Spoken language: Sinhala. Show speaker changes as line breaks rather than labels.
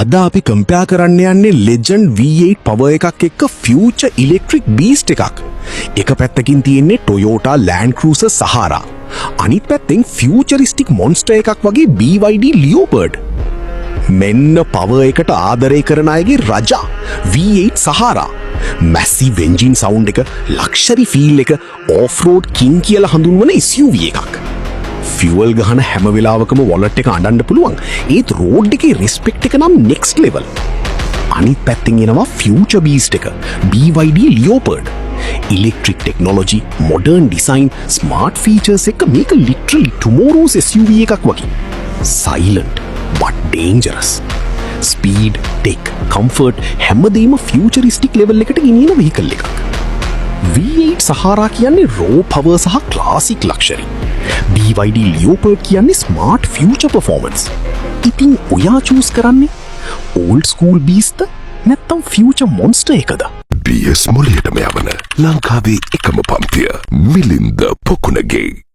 අද අපි කම්පෙයා කරන්න යන්නේ ලෙජන්ඩ් V8 power එකක් එක්ක ෆියුචර් ඉලෙක්ට්‍රික් බීස්ට් එකක්. එක පැත්තකින් තියෙන්නේ Toyota Land Cruiser Sahara. අනිත් පැත්තෙන් ෆියුචරිස්ටික් මොන්ස්ටර් එකක් වගේ BYD Leopard. මෙන්න පවර් එකට ආදරය කරන අයගේ රජා V8 Sahara. Massive engine sound එක, ලක්ෂරි ෆීල් එක, ඔෆ් රෝඩ් කිං කියලා හඳුන්වන SUV එකක්. ෆියුවල් ගහන හැම වෙලාවකම වොලට් එක අඬන්න පුළුවන්. ඒත් රෝඩ් එකේ රෙස්පෙක්ට් එක නම් නෙක්ස්ට් ලෙවල්. අනිත් පැත්තෙන් එනවා ෆියුචර් බීස්ට් එක, BYD Leopard. Electric technology, modern design, smart features එක මේක ලිටරලි ටුමෝරෝස් SUV එකක් වගේ. Silent but dangerous. Speed, tech, comfort හැමදේම ෆියුචරිස්ටික් ලෙවල් එකට ගෙනියන වෙහිකල් එකක්. V8 Sahara කියන්නේ රෝ පවර් සහ ක්ලාසික් ලක්ෂරි. BYD Leopard කියන්නේ ස්මාර්ට් ෆියුචර් පර්ෆෝමන්ස්. ඉතින් ඔයා චූස් කරන්නේ ඕල්ඩ් ස්කූල් බීස්ට්ද නැත්තම් ෆියුචර් මොන්ස්ටර් එකද?
බියස් මොලයටම යවන ලංකාවේ එකම පන්තිය මිලින්ද පොකුණගේ.